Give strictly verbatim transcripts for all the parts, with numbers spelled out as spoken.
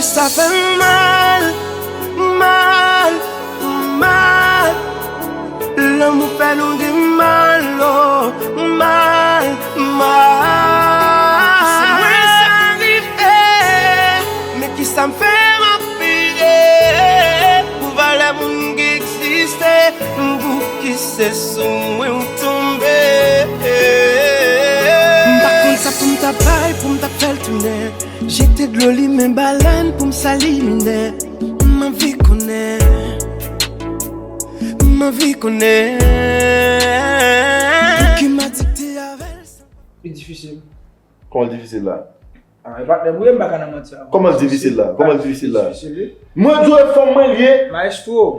Sa fè m mal, mal, mal. Lanmou fè nou gen mal, oh, mal, mal. Si mwen sa rive, men kisa m fè m ap peye pou valè moun ki egziste, pou ki se sou mwen ou tonbe. M pa konn sa pou m ta bay, pou m ta fè l tounen. Jete dlo limen balèn pou m sali minè. M anvi konnen. M anvi konnen. Pouki m adikte avè l san. Li difisil. Kòman l difisil la? Ah, e patnè m ou ye, m pa ka nan manti avè w. Kòman l difisil la? Kòman l difisil la? Difisil, wi. Mwen di w e fanm mwen l ye. Maestro.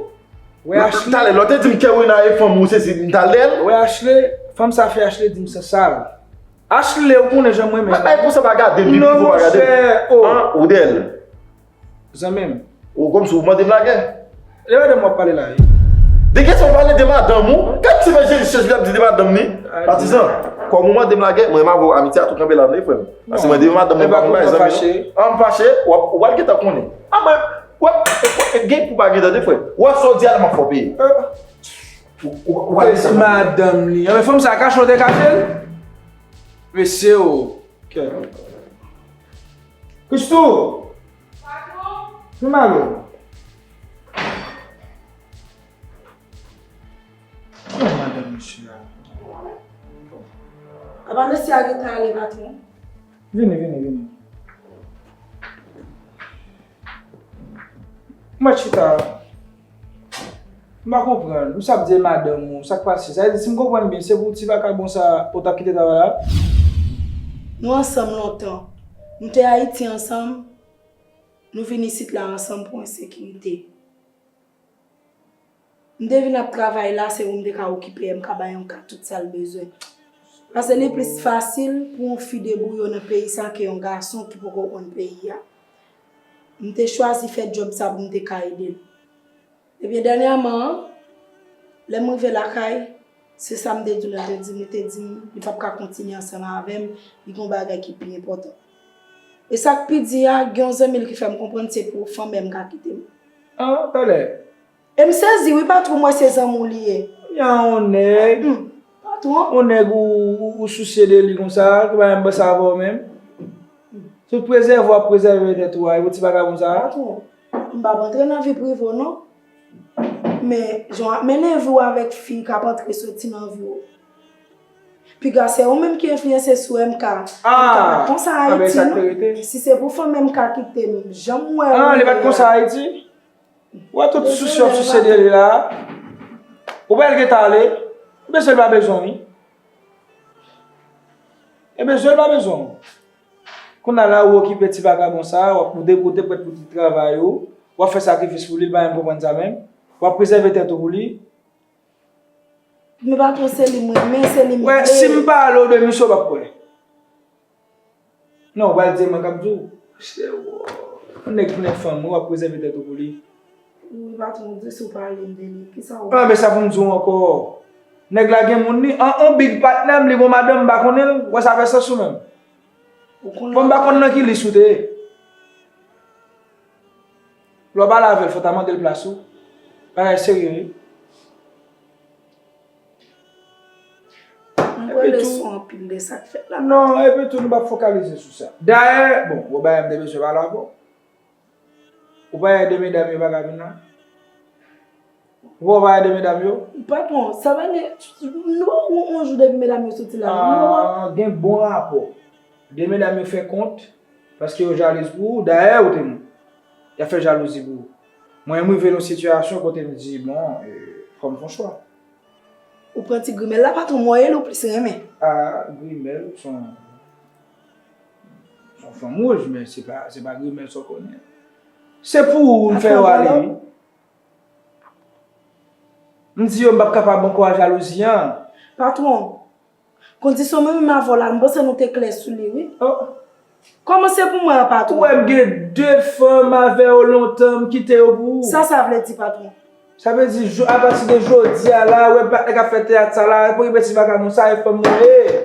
Wè Ashley. Talè, lè w te di m Kerwina e fanm ou, se si m ta dèyè l. Wè Ashley, fanm sa fè Ashley di m sa sal. Ashley, ou konnen jan mwen menm. Pa bay konsa, pa gade m, non, monchè, oh. An, ou dèyè l. Zanmi m. Ou kòmsi ou mande m lagè. De madanm w ap pale la, wi. De kiyès w ap pale? De madanm ou? Gad ti evanjelis chèch li ap di de madanm ni. Patizan, kòm ou mande m lagè, mwen menm avè w, amitye a tou kanpe la vre, frè m. Paske mwen de madanm mwen pa konn bay zanmi non. An, m fache, w ap, w ap gentan konnen. A mwen, w ap, gen pou pa gentan de, frè m. W ap sa w di a la m ap fè w peye. Ou, ou, ou ap gentan konnen. Madanm li. Anben fanm sa kache w te kache l? Mesye o. Kè. Christoo! Patwon! Fè mal o. Kòman madanm mesye a? Apa mesye a gentan ale, patwon? Vini, vini, vini. Mwen chita. M pa konprann. Ou sa ap di e madanm ou, sa k pase? Sa vle di, si m konprann byen, se pou ti vakabon sa ou t ap kite travay la? Nou ansanm lontan. Nou te Ayiti ansanm. Nou vin isit la ansanm pou ensekirite. M te vin ap travay la, se pou m te ka okipe l, m ka bay yon ka tout sa l bezwen. Paske li plis fasil pou yon fi debouye w nan peyi sa ke yon gason ki poko konn peyi a. M te chwazi fè djòb sa pou m te ka ede l. Ebyen, dènyèman an, lè m rive lakay, se sa m te di w, lè l te di m, li te di m, li p ap ka kontinye ansanm avè m, li gen yon bagay ki pi enpòtan. E sa k pi di a, gen yon zanmi l ki fè m konprann se pou fanm m ka kite m. Ah, talè. E m sezi wi, patwon, m wè se zanmi w li ye. Ya yon nèg. Hmm, patwon. Yon nèg ou, ou, ou sousye de li konsa, ki pa menm panse avè w menm. Tout prezève w ap prezève tèt ou a, e pou ti vakabon sa a. Patwon, m p ap antre nan vi prive w non. Men, jan w ap mennen vi w avèk fi k ap antre soti nan vi w. Piga se ou menm ki enfliyanse sou M K. Ah! M K pa t konsa Ayiti non. Si se pou fanm M K kite m, jan m wè ou. Ah, li pa t konsa Ayiti? Ou wè tout sousye w ap sousye de li la? Ou wè l gentan ale? Ou bezwen l pa bezwen w, wi. E bezwen l pa bezwen w. Kounye a la, ou okipe ti vakabon sa a, w ap, ou de, ou te prèt pou tout travay ou, w ap fè sakrifis pou li, li pa menm konprann sa menm. W ap prezève tèt ou pou li. Men patwon, se li m renmen, se li m vle. Wè, si m pale w de misye, w p ap kwè. Non, ou pral di mwen k ap di w. Monchè, yon nèg tounen fanm, ou ap prezève tèt ou pou li. Wi, patwon, di si w pale m de li. Kisa w... Ah, men sa pou m di w ankò. Nèg la gen moun li, an, on big patnè m, li gon madanm, m pa konnen l. Wè sa fè sans ou menm? Ou konnen. Bon, m pa konn nan ki lis ou te ye. Lè w pale avè l, fò w ta mande l plas ou. Bagay serye, wi. M kwè leson anpil de sa k fèt la. Non, epi tou, nou p ap fokalize sou sa. Dayè, bon, bon, bagay m te bezwen pale avè w. Ou pa wè de medam yo pa ka vin la? Ou pa wè de medam yo? Patwon, sa pa gen, nou pa wè yon jou depi medam yo soti la, non? Ah, gen bon rapò. De medam yo fè kont, paske yo jalouz pou ou. Dayè, ou te moun. Y ap fè jalouzi pou ou. Mwen, m rive nan sitiyasyon kote m di, bon, eh, fò m fè yon chwa. Ou pran ti grimèl la, patwon, m wè l ou plis renmen. Ah, grimèl, se yon, se yon fanm wouj, men se pa, se pa grimèl sa w konnen. Se pou ou m fè yo ale, wi. M di yo m p ap kapab ankò a jalouzi an. Patwon, kondisyon mwen menm avè w la, m panse nou te klè sou li, wi. Oh. Kòman se pou mwen an, patwon? Ou wè m gen de fanm avè yo lontan, m kite yo pou ou. Sa sa vle di, patwon? Sa vle di, jo-, apati de jodi a la, ou wè patnè k ap fè teyat sa la, e pou repeti vakabon sa, e fanm mwen ye.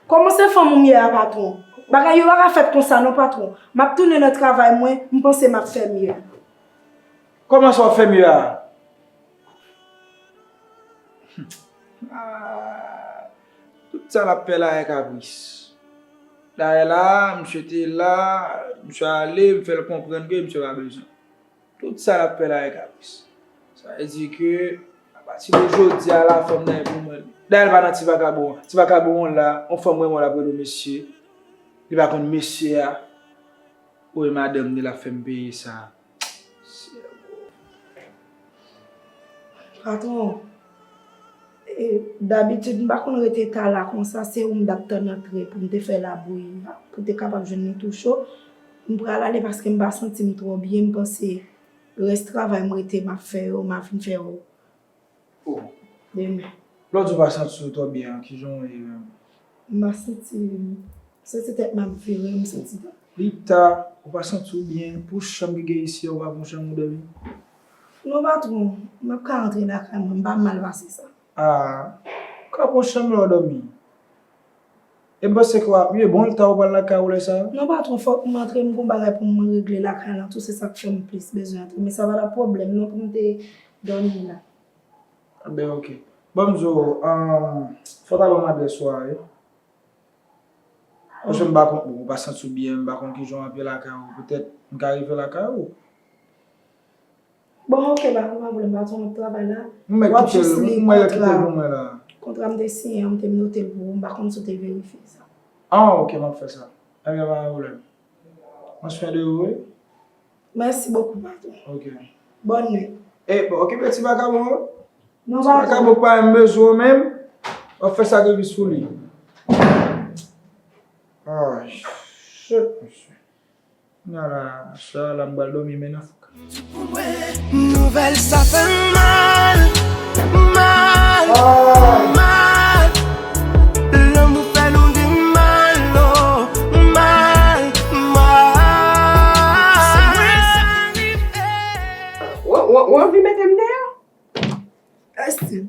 Kòman se fanm ou m ye a, patwon? Bagay yo pa ka fèt konsa non, patwon. M ap tounen nan travay mwen, m panse m ap fè mye. Kòman sa w ap fè mye a? Ah, tout sa l ap fè la e kapris. Dayè la, misye te la, misye ale, m fè l konprann ke misye pa bezwen. Tout sa l ap fè la e kapris. Sa vle di ke, apati de jodi a la, fanm nan e pou mwen. Dayè l pa nan ti vakabon an. Ti vakabon an la, yon fanm renmen w l ap rele w mesye. Li pa konn mesye a. Ou e madanm li l ap fè m peye sa. Patwon, e, dabitid m pa konn rete ta la konsa, se ou m t ap tann antre pou m te fè labouyi a, pou te kapab jwenn li tou cho. M pral ale paske m pa santi m twò byen, m panse rès travay m rete m ap fè yo, m a fin fè yo demen. Lè w di w pa santi w twò byen an, kijan w ye menm? M pa santi, m santi tèt m ap vire, m santi tèt. Li ta, ou pa santi w byen, pou chanm ki gen isi a, ou pa pran chanm ou dòmi? Non patwon, m ap ka antre lakay mwen, m pa mal pase sa. Ah, ou ka pran chanm la w dòmi. E m panse ke w ap mye, bon l ta ou pral lakay ou lè sa a? Non patwon, fòk m antre, m gon bagay pou mwen regle lakay lan tou, se sa k fè m plis bezwen antre. Men sa pa t ap pwoblèm non pou m te dòmi la. Enben oke. Ban m di w, ahn, fò w ta ban m adrès ou a wi. Paske m pa konn, bon, ou pa santi w byen, m pa konn kijan w ap ye lakay ou, petèt m ka rive lakay ou. Bon, oke, pa gen pwoblèm, patwon, m ap travay la. M mèt kite l, m mèt kite l pou mwen la. Kontra m te siyen an, m te note l pou ou, m pa konn si w te verifye sa. Ah, oke, m ap fè sa. Ebyen, pa gen pwoblèm. Mwen swen de ou, wi. Mèsi bokou, patwon. Oke. Bòn nwit. E, bon, okipe ti vakabon an. Non, ti vakabon pa menm bezwen w menm. W ap fè sakrifis pou li. Ay, shit, mesye. Kounye a la, sè a la, m pral dòmi men nan fouka. Nouvèl sa fè m mal, mal, mal. Lanmou fè nou di mal, oh, mal, mal. Ou anvi mete m deyò? Estil.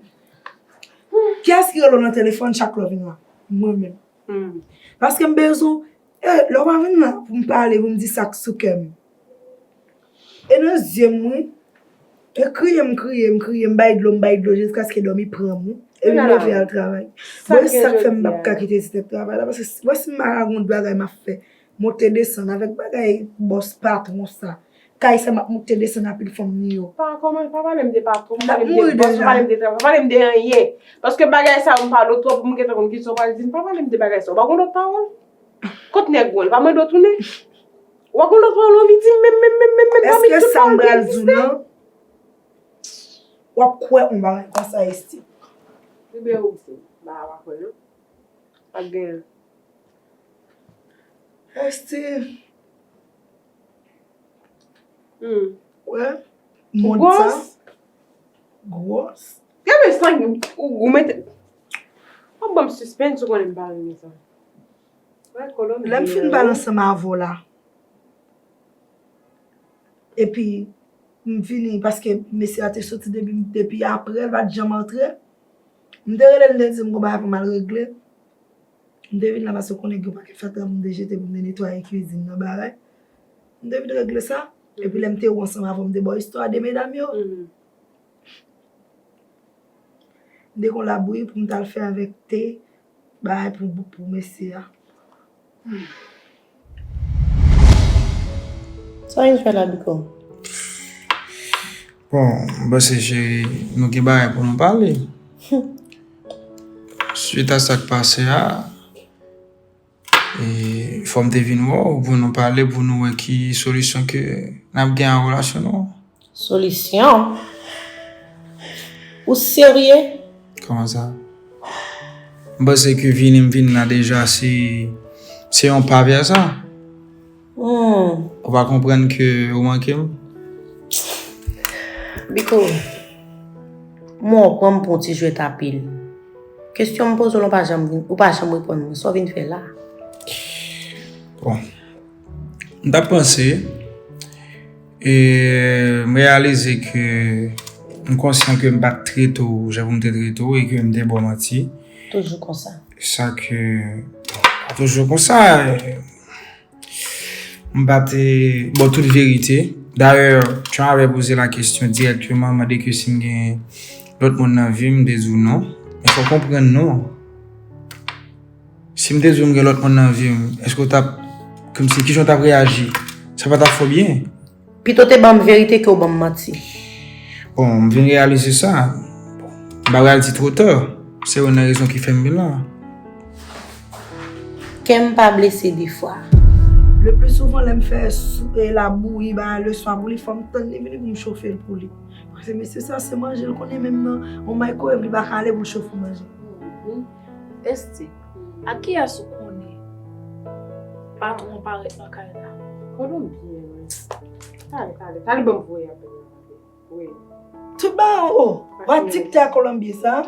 Kiyès ki rele w nan telefòn chak lè w vin la? Mwen menm. Paske m bezwen w. E, lè w pa vin la pou m pale, pou m di sa k sou kè m. E nan zye m, wi. E kriye m kriye, m kriye, m bay dlo, m bay dlo, jiskaske dòmi pran m, wi. Epi m leve al travay. Bon, e sa k fè m p ap ka kite ti tèt travay la, paske wè si m pa gon bagay m ap fè, monte desann avèk bagay bòs patwon sa. Kay sa m ap moute desann anpil fanm ni yo. Pa kòman, pa pale m de patwon, pa pale m de bòs, pa pale m de travay, pa pale m de anyen. Paske bagay sa yo m pale w twòp pou m gentan konn kisa w pral di m. Pa pale m de bagay sa yo. Ou pa gon lòt pawòl? Kot nèg ou an? Li pa mande w tounen? Ou pa gon lòt pawòl ou anvi di m menm, menm, menm, menm, menm, pami tout pawòl ki egziste? W ap kwè yon bagay konsa, Estil. Ebyen, ou di m. Bagay w pa kwè non. Pa t genyen. Estil. Hmm. Wè. Ou gwòs? Gwòs. Gade san ou, ou mete. W ap ban m sispens, ou konnen m pa renmen sa. Wè, kolon m. Lè m fin pale ansanm avè w la. Epi, m vini, paske mesye a te soti depi, depi apre, l pa t janm antre. M te rele l, m te di m gon bagay pou m al regle. M te vin la paske w konnen gen yon pakèt fatra pou m te jete, pou m te netwaye kwizin nan bagay. M te vin regle sa. Epi lè m te wè w ansanm avè w, m te ba w istwa de medam yo. M te gon labouyi pou m t al fè avèk te bagay pou, pou mesye a. Sa w vin fè la, Biko? Bon, m panse cheri, nou gen bagay pou nou pale. Swit a sa k pase a, e, fò m te vin wè w pou nou pale, pou nou wè ki solisyon ke n ap gen a relasyon nou an. Solisyon? Ou serye? Kòman sa? M panse ke vini m vin la deja se, se yon pa vè sa. Hmm. Ou pa konprann ke ou manke m? Biko, m wè w pran m pou yon ti jwèt apil. Kesyon m poze w la, ou pa janm vin, ou pa janm reponn mwen. Sa w vin fè la? Bon. M t ap panse, e, m reyalize ke m konsyan ke m pa t trete w jan pou m te trete w e ke m te ba w manti. Toujou konsa. Sa ke, Toujou konsa, eh, m pa te ba w tout verite. Dayè, Travè poze la kesyon dirèkteman, mande ke si m gen lòt moun nan vi m, m te di w non. Men fò w konprann non. Si m te di w m gen lòt moun nan vi m, èske w t ap, kòmsi, kijan w t ap reyaji? Sa pa t ap fè w byen. Pito w te ban m verite ke w ban m manti. Bon, m vin reyalize sa. M pa pral di twò ta. Se youn nan rezon ki fè m vin la. Kè m pa blese de fwa. Le pli souvan, lè m fè sou- e, labouyi, ba, leswa pou li, fò m tann li vini pou m chofe l pou li. Paske mesye sa, se manje l konnen, menm nan yon microwave, li pa ka ale pou l chofe manje. Mhm. Esti, ak kiyès ou konnen patwon parèt nan kay la? Konnen byen, wi. Talè, talè, talè, ban m voye apèl la. Wi. Tout ba, oh, va diktè a Kolonbye sa.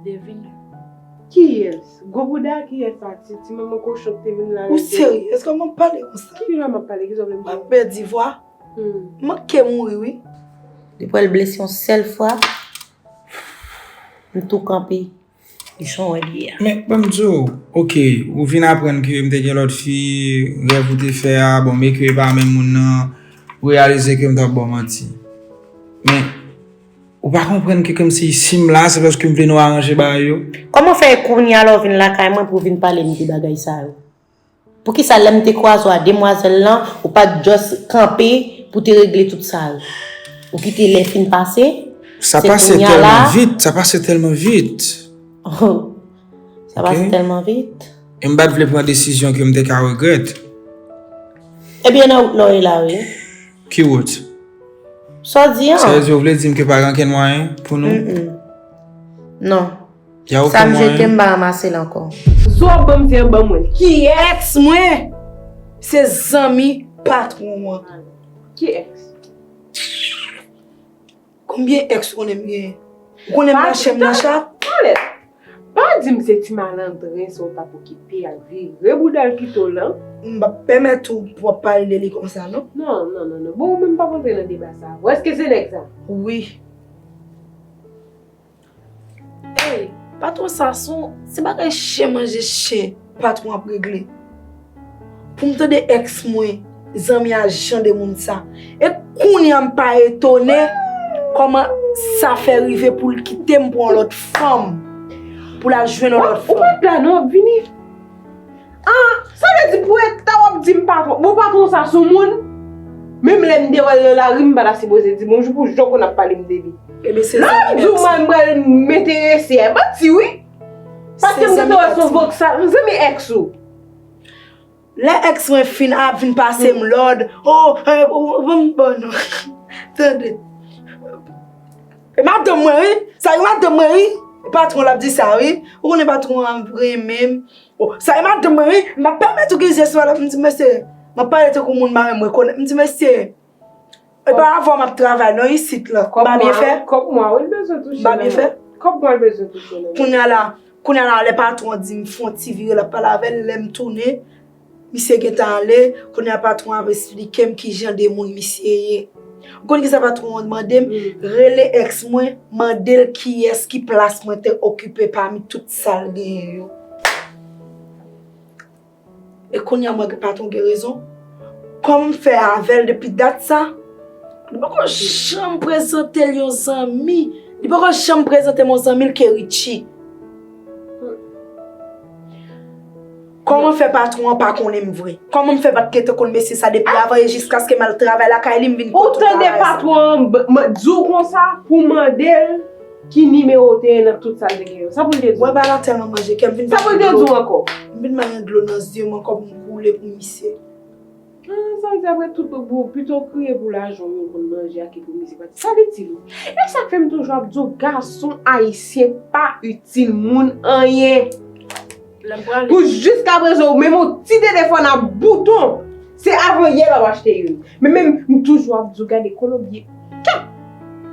Devine. Kiyès? Gwo bouda kiyès sa? Ti, ti manman kochon ki te vin la. Ou serye? Èske mwen pale konsa? Ki jan m ap pale? Ki zòrèy m? M ap pèdi vwa. Hmm. Manke mouri, wi. Li pral blese yon sèl fwa. M tou kanpe. Li son wè li ye a. Men, ban m di w, oke, ou vin aprann ke m te gen lòt fi, rèv ou te fè a, bon, men ke e pa menm moun nan, ou reyalize ke m t ap ba w manti. Men, ou pa konprann ke kòmsi si m la, se paske m vle nou aranje bagay yo? Kòman fè e kounye a lè w vin lakay mwen pou w vin pale m de bagay sa yo? Poukisa lè m te kwaze w a demwazèl lan, ou pa t just kanpe pou te regle tout sa yo? Ou kite lè fin pase? Sa pase tèlman vit, sa pase tèlman vit. Sa pase tèlman vit. E m pa t vle pran desizyon ke m te ka regrèt. Ebyen, nan wout la w ye la, wi. Ki wout? Sa w di an? Sa vle di w vle di m ke pa gen okenn mwayen pou nou? Mm-mm. Non. Y a okenn mwayen? Sa m jete, m pa ranmase l ankò. Sa w ap ban m di an, ban mwen l. Ki èks mwen? Se zanmi patwon an. Ki èks? Konbyen èks ou konnen m genyen? Ou konnen m mache m nan chat? Talè. Pa di m se ti malandren sa w t ap okipe ak vire bouda l kite w lan. M p ap pèmèt ou pou w ap pale de li konsa, non. Non, non, non, non. Bon, ou menm p ap antre nan deba sa. Ou èske se nèg sa? Wi. Ey, patwon sa se yon, se bagay chen manje chen patwon ap regle. Pou m tande èks mwen, zanmi a jan de moun sa. E kounye a m pa etone kòman sa fè rive pou l kite m pou yon lòt fanm. Pou l al jwenn yon lòt fanm. Ou pa t la non, w ap vini. Ah, sa vle di pou eta w ap di m patwon. Bon, patwon sa se yon moun. Menm lè m te wè l nan lari, m pa ta sipoze di bonjou pou jan w konn ap pale m de li. Ebyen, se zanmi èks mwen. Lè m di w mwen m pral m enterese a, manti wi. Paske m te wè se yon voksal, zanmi èks ou. Lè èks mwen fin ap vin pase m lòd, oh, eh, oh, oh, bon, bon, non. Tande. E madanm mwen, wi. Sa e madanm mwen, wi. Patwon l ap di sa, wi. Ou konnen patwon an renmen m. Oh, sa e madanm mwen, wi. M pa pèmèt ou gen zye sou l ap m di, mesye, m ap pale tankou moun m pa menm rekonèt. M di, mesye, e pa avè w m ap travay, non, isit la. M pa byen fè? Kòb mwen, wi, l bezwen touche. M pa byen fè? Kòb mwen, l bezwen touche, non. Kounye a la, kounye a la, lè patwon an di m fè yon ti vire, l ap pale avè l, lè m tounen, misye gentan ale, kounye a patwon an ap esplike m ki jan de moun misye ye. Ou konn kisa patwon an mande m? Hmm. Rele èks mwen, mande l kiyès ki plas mwen te okipe pami tout sa l genyen yo. E kounye a m wè patwon gen rezon. Kòman m fè avè l depi dat sa, li poko janm prezante l yon zanmi. Li poko janm prezante m yon zanmi l ke Richie. Kòman fè patwon an pa konnen m vre? Kòman m fè pa t gentan konn mesye sa depi avan e jiskaske m al travay lakay li, m vin kote w travay sa? Ou tande patwon an di w konsa pou mande l ki nimewo w te ye nan tout sa l te gen yo. Sa pou l te di w? Mwen pa nan tèlman manje kè m vin... Sa pou l te di w ankò? M vin manyen dlo nan zye m ankò pou m koule pou misye. Ah, sa vle di apre tout bout, pito w kriye pou lajan w konn manje a ke pou misye pati. Sa l itil ou? E sa k fè m toujou ap di w, gason ayisyen pa itil moun anyen. Pou jiskaprezan, ou menm yon ti telefòn a bouton, se avan yè l ap achte youn. Men menm, m toujou ap di w, gade Kolonbye.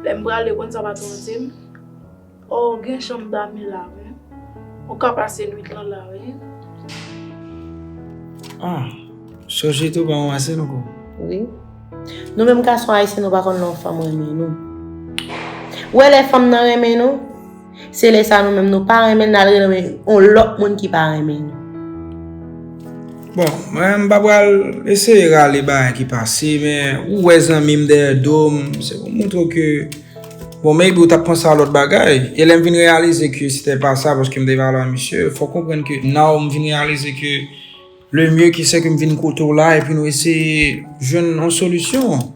Lè m prale, konn sa patwon an di m? Oh, gen chanm dami la, wi. Ou ka pase nwit lan la, wi. Ah, Chòche tou pa yon asen ankò. Wi. Nou menm gason ayisyen, nou pa konn lè yon fanm renmen nou. Ou wè lè fanm nan renmen nou, Se lè sa nou menm nou pa renmen l, n al rele yon lòt moun ki pa renmen nou. Bon, mwen m pa pral eseye rale bagay ki pase, men ou wè zanmi m dèyè do m, se pou montre w ke, bon, maybe ou t ap panse a lòt bagay. E lè m vin reyalize ke se te pa sa, paske m te pale a misye, fò w konprann ke now m vin reyalize ke le mieux ki se ke m vin kote w la epi nou eseye jwenn yon solisyon.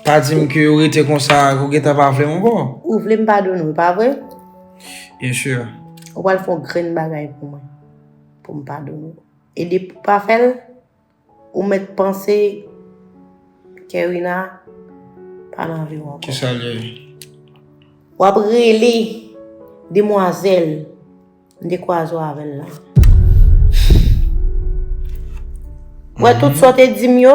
Pa di m ke ou rete konsa, ke ou gentan pa vle m ankò. Ou vle m padone w, pa vre? Byen si. Ou pral fè yon grenn bagay pou mwen, pou m padone w. E depi w pa fè l, ou mèt panse Kerina pa nan vi w ankò. Kisa l ye? W ap rele demwazèl m te kwaze w avè l la. Wè tout sa w te di m yo,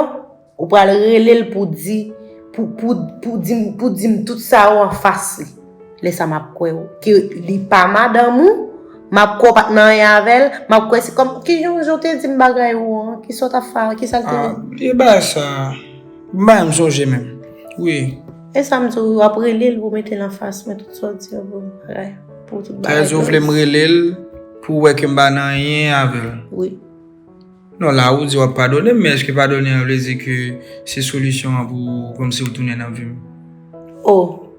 ou pral rele l pou di, pou, pou, pou di m, pou di m tout sa yo anfas li. Lè sa m ap kwè w. Ke li pa madanm ou, m ap kwè w pa t nan anyen avè l, m ap kwè se kòm, ki jan w te di m bagay ou an, ki sa w t ap fè, ki sa l te. Ah, e bagay sa, m pa janm sonje menm. Wi. E sa m di w, w ap rele l pou mete l anfas mwen, tout sa w di yo pou bagay, pou tout bagay. Sa vle di ou vle m rele l pou w wè ke m pa nan anyen avè l. Wi. Non, la ou di w ap padone m, men èske padone an vle di ke se solisyon an pou kòmsi ou tounen nan vi m? Oh.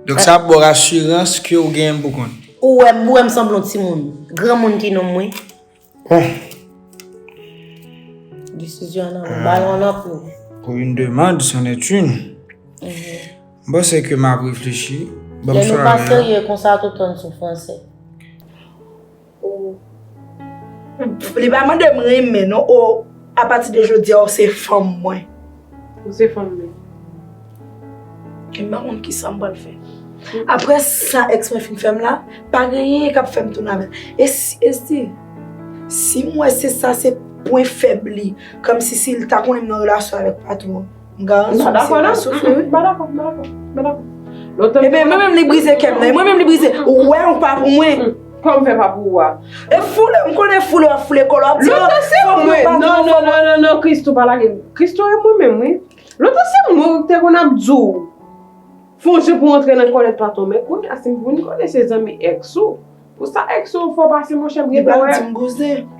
Donk sa ap ba w asirans ke ou genyen m pou kont. Ou wè m, ou wè m sanble yon timoun. Granmoun ki nonm wi. Bon. Desizyon an nan men w, ba l yon lòt non. Pour une demande, c'en est une. M panse ke m ap reflechi. Ban m swa. Lè nou pa serye konsa, tout tan n sou franse. Ou li pa mande m renmen non, ou apati de jodi a ou se fanm mwen. Ou se fanm mwen. E m pa konn kisa m pral fè. Apre sa ex mwen fin fè m la, pa gen anyen k ap fè m tounen avè l. E si, e si, si m wè se sa se pwen fèb li, kòmsi si l ta konnen m nan relasyon avèk patwon, m garanti w se pa soufri wi. M pa dakò, m pa dakò, m pa dakò. Ebyen mwen menm li brize kè m nan, mwen menm li brize. Ou wè ou pa pou mwen. Kòman m fè pa pou ou a? E foule, m konnen foule w ap foule kò l w ap di. Lontan se mwen. Non, non, non, non, non, Christoo pa lage m. Christoo e mwen menm wi. Lontan se mwen ki te konn ap di w fè yon jan pou w antre nan kòlèt patwon, men kounye a si m vin konnen se zanmi ex ou. Pou sa ex ou fè w pase monchè m gentan wè.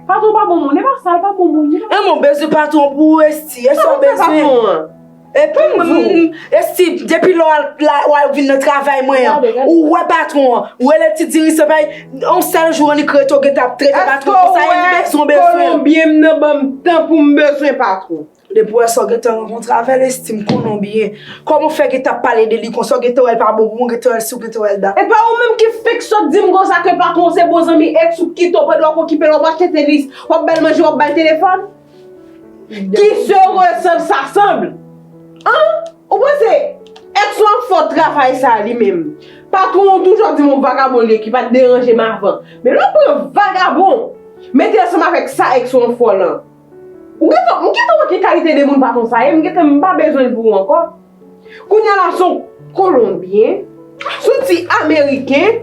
Patwon pa bon moun, e pa sa, l pa bon moun. E mwen bezwen patwon pou ou Esthie, e sa w bezwen. Epi m, m, Esthie, depi lè w al, w al vin nan travay mwen an, ou wè patwon an, ou rele ti dirijan bay, yon sèl jou annik rete w gentan ap trete patwon konsa, e m bezwen w bezwen. Kolonbyen m nan ban m tan pou m bezwen patwon. Depi w wè sa w gentan rankontre avè l, Esthie, m konnen w byen. Kòman w fè gentan ap pale de li konsa, w gentan wè l pa bon pou mwen, w gentan wè l si, w gentan wè l da. E pa ou menm ki fenk sot di m konsa ke patwon w se bon zanmi ex ou, ki kite w pandan w ap okipe l, w ap achte tenis, w ap ba l manje, w ap ba l telefòn? Qui se ressemble s'assemble. An? Ou panse ex ou ap fè w travay sa li menm? Patwon w toujou ap di m yon vagabon li ye ki pa t deranje m avan. Men lè w pran vagabon, mete l ansanm avèk sa ex ou an fò lan. Ou gentan, m gentan wè ki kalite de moun patwon sa ye, m gentan m pa bezwen l pou ou ankò. Kounye a la se yon kolonbyen, se yon ti ameriken.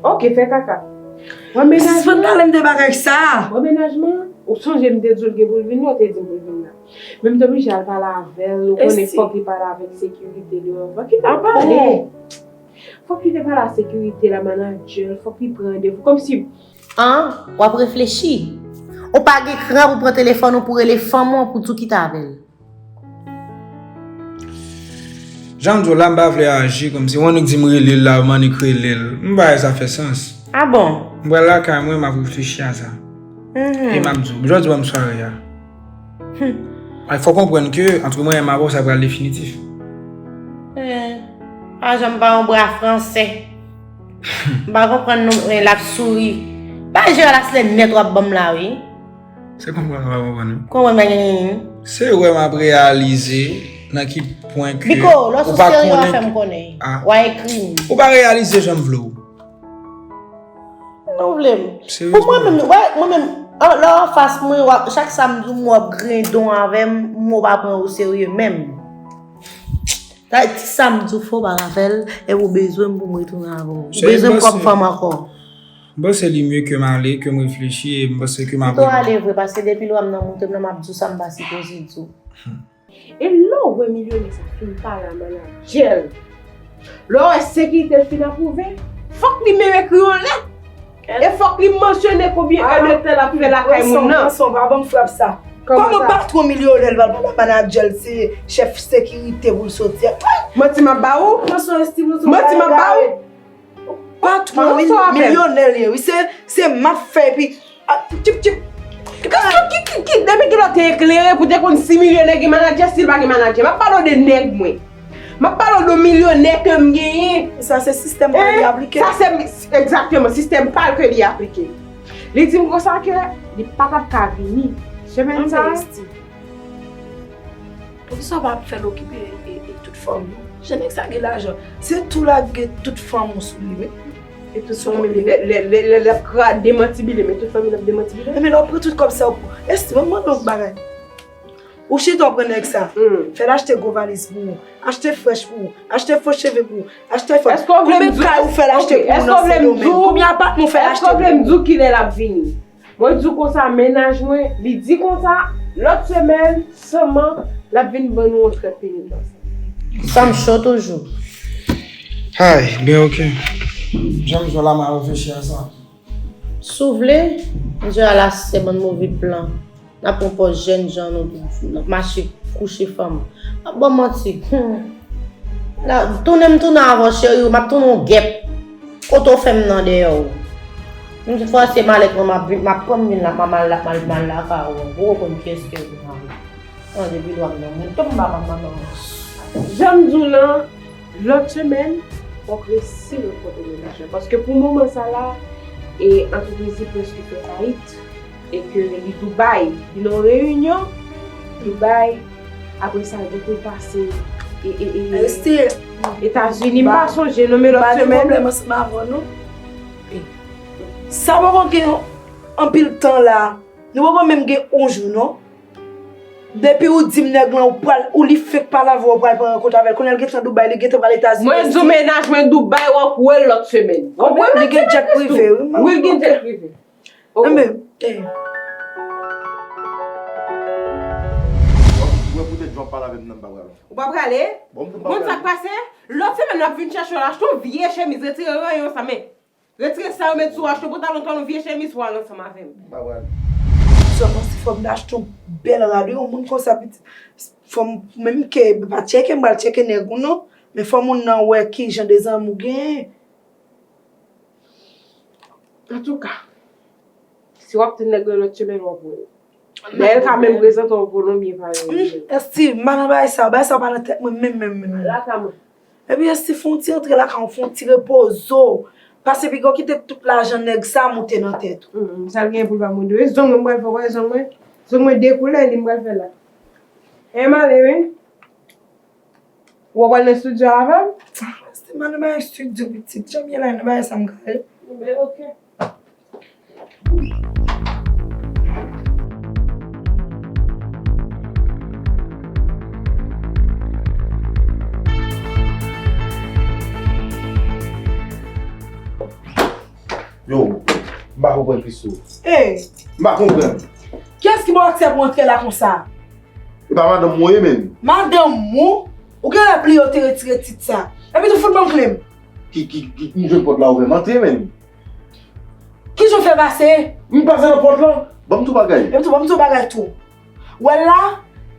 Ok, fè kaka. Wè mennaj mwen. Sispann pale m de bagay sa. Wè mennaj mwen. Ou sonje m te di w l gen pou l vin la, ou te di m pou l vin la. Men m te oblije al pale avè l, ou konnen fòk li pale avèk sekirite li anvan. Kite l pale. Fòk li te pale a sekirite la, manadjè l, fòk li pran randevou. Kòmsi. An, w ap reflechi. Ou pa gen kran pou pran telefòn ou pou rele fanm ou pou tou kite avè l. Jan m di w la, m pa vle aji kòmsi. Ou annik di m rele l la, m annik rele l. M pa wè sa fè sans. A bon? M pral lakay mwen, m ap reflechi a sa. E m ap di w, jodi ban m sware a. Ay, fò w konprann ke, antre mwen menm avè w, sa pral definitif. Eh, pa janm pa yon bra franse. M pa konprann non, men l ap souri. Bay je a la se nèt w ap ban m la, wi. Se konprann ou pa konprann wi. Konprann pa gen wi. Se wè m ap reyalize nan ki pwen ke ou pa konnen. Biko, lè w sou serye w a fè m konnen. W a ekri m. Ou pa reyalize jan m vle w. Nou vle m. Pou mwen menm, wè, mwen menm, lè w anfas mwen, w ap, chak sa m di w, w ap grendon avè m, mwen w pa pran w serye menm. Sa vle di sa m di w fò w pa ka fè l, epi w bezwen m pou m retounen avè w. Ou bezwen m kòm fanm ankò. M panse li mye ke m ale, ke m reflechi e m panse ke m ap. Pito w ale vre, paske depi lè w wè m nan moute m nan, m ap di w sa m pa sipoze di w. E lè w wè milyonè sa fin pale a manadjè l, Lè w wè sekirite l fin apwouve, fòk li menm ekri yon lèt. E fòk li mansyone konbyen è de tan l ap fè lakay moun nan. Pran son, pran son, pa ban m frap sa. Kòman sa? Kòman patwon milyonè l pral pale a manadjè l, se chèf sekirite pou l soti a? Manti m ap ba ou? Pran son, Esti, pran son. Manti m ap ba ou? Patwon milyonè l ye, wi. Se, se m ap fè, epi, ah, tip, tip. Ki, ki, ki, ki, depi kilè w te eklere pou te konn si milyonè gen manadjè, si l pa gen manadjè? M ap pale w de nèg mwen. M ap pale w de milyonè ke m genyen. Sa se sistèm pa l li aplike. Sa se, egzakteman, sistèm pa l ke li aplike. Li di m konsa ke li pa t ap ka vini semèn sa a. Poukisa w pa ap fè l okipe e, e tout fanmi w? Jan nèg sa gen lajan, se tou l ap gen tout fanmi w sou li, wi. E tout fanmi li, lè, lè, lè, lè l ap krade mantibile, men tout fanmi l ap demantibile. Ebyen, lè w pran tout kòb sa yo pou, Esti, ban m mande w yon bagay. Ou chita w pran nèg sa, fè l achte gwo valiz pou ou, achte frèch pou ou, achte fo cheve pou ou, achte iPhone. Konbyen kay ou fè l achte pou ou nan Sendomeng? Konbyen apatman ou fè l achte pou ou? Èske w vle m di w kilè l ap vini? Mwen di w konsa, mennaj mwen, li di konsa, lòt semèn sèlman, l ap vin ban nou yon trèt penitans. Sa m cho toujou. Ay, ben oke. Jan m jwe la, m a reflechi a sa. Si w vle, m di w a la se bann move plan. N ap pran pòz jèn jan nou, n ap mache kouche fanm. M ap ba w manti. Hmm. La, tounen m tounen avè w, cheri, m ap tounen w gèp. Kote w fè m nan dèyè w? M di fòse malèt mwen, m ap vin, m ap pran m vin la, m a mal, m a mal lakay ou. Ou konn kiyès ke w vin avè. An, depi lwa m nan moun, tout m pa, pa, pa, pa. Jan m di w lan, lòt semèn, fòk resi rankontre mennaj mwen. Paske pou moman sa la, e antrepriz li prèske fè fayit. E ke li Dubai, li nan yon reyinyon Dubai, apre sa, li pou pase e, e, e, Etazini, m pa sonje non, men lòt semèn. Pwoblèm ansanm avè w non. Sa poko gen anpil tan la, nou poko menm gen yon jou non. Depi ou di m nèg lan ou pral, ou li fenk pale avè w, ou pral pran rankont avè l, kounye a l gentan Dubai, li gentan pral Etazini. Mwen di w mennaj mwen Dubai, w ap wè l lòt semèn. W ap wè l lòt semèn. Li gen jet prive wi. Wi, l gen jet prive. Enben, eh. Ou wè poutèt jan w ap pale avè m nan, m pa prale. Ou pa prale? Bon, m pa prale. Konn sa k pase? Lòt semèn, n ap vin chèche w, l achte yon vye chemiz, retire ranyon sa, men. Retire sa yo met sou w, achte yon pantalon, yon vye chemiz pou w al ansanm avè m. M pa prale. Sèlman si fò m ta achte yon bèl rad, wi, yon moun konsa, pitit. Fò m, menm ke, pa tcheke, m pral tcheke nèg ou non. Men fò moun nan wè ki jan de zanmi w genyen. Antouka, si w ap tann nèg lan lòt semèn, w ap wè l. Dayè, l ka menm prezante w yon Kolonbyen parèy ou. Hmm, Esti, m pa nan bagay sa yo. Bagay sa yo pa nan tèt mwen menm, menm, menm, menm. Lakay mwen. Epi Esti, fè yon ti rantre lakay ou, fè yon ti repoze w. Pase piga w kite tout lajan nèg sa moute nan tèt ou. Hmm, sa l gen pou l pa moute. E zong mwen m pral fè, w wè zong mwen? Zong mwen de koulè, li m pral fè la. E m ale, wi. Ou pral nan estidyo avè m? Esti, m al nan bagay estidyo, pitit. Jan m ye la, nan bagay sa m ka ye. Enben, oke. Yo, m pa konprann Christo. Ey! M pa konprann. Kiyès ki ba w aksè pou antre la konsa? E pa madanm mwen ye, menm. Madanm ou? Ou genlè bliye w te retire tit sa. Epi tou fout ban m kle m. Ki, ki, ki, m jwenn pòt la ouvè, m antre, menm. Kijan w fè pase? M pase nan pòt lan. Ban m tou bagay. Epi tou, ban m tou bagay tou. Wè la,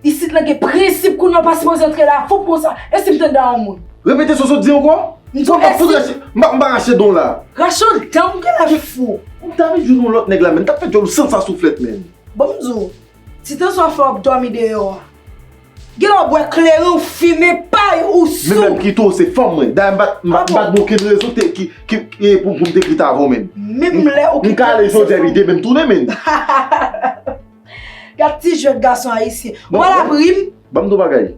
isit la gen prensip kounye a, w pa sipoze antre la, fou konsa. E si m te da yon moun? Repete sa w sot di ankò. M di w, m pa fout rache, m pa, m pa rache dan w la. Rache yon dan, m genlè fou. M t ap jwenn yon lòt nèg la, menm. M t ap fè djòl ou san sa souflèt, menm. Bon, m di w, ti tan sa w fè w ap dòmi deyò a. Genlè w bwè kleren, w fimen, pay, ou sou. Menm lè m kite w, se fanm mwen. Dayè, m pa t, m pa, m pa t gen okenn rezon te, ki, ki, ki, pou, pou m te kite avè w menm. Menm lè ou kite avè w, se fanm. M kale jodi a, epi demen m tounen, menm. Gad ti jwèt gason ayisyen. Ou pral ap ri m? Ban m di w bagay.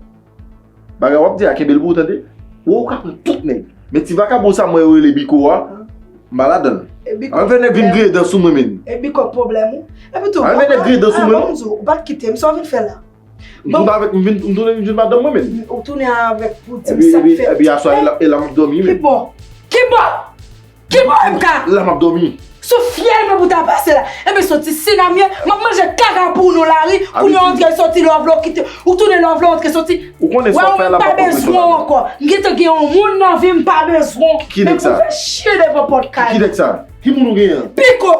Bagay w ap di a, kenbe l pou ou tande. Ou, ou ka pran tout nèg. Men ti vakabon sa mwen yo rele Biko a, m pa ladan l. Ann fè nèg vin griyen dan sou mwen, menm. E Biko pwoblèm ou? Epi tou, ann fè nèg griyen dan sou mwen, non. Bon, m di w, ou pa t kite m, sa w vin fè la? M tounen avèk, m vin, m tounen vin jwenn madanm mwen, menm. Ou tounen avèk pou di m sa k fèt. Epi, epi aswè a, e la, e la m ap dòmi, menm. Ki bò? Ki bò? Ki bò M K? La m ap dòmi. Sou fyèl mwen pou ta pase la. Enben soti sinamye, m ap manje kaka pou nou lari. Kounye a w antre soti love la w kite. Ou tounen love la w antre soti. Ou konnen sa w fè la pa bezwen w ankò. M gentan gen yon moun nan vi m pa bezwen w. Ki nèg sa? Men pou fè chyen devan pòt kay. Ki nèg sa? Ki moun ou genyen? Piko.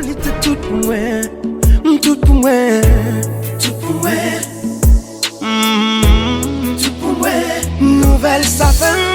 Li te tout pou mwen. M tout pou mwen. Tout pou mwen. Mm, tout pou mwen. Nouvèl sa fè m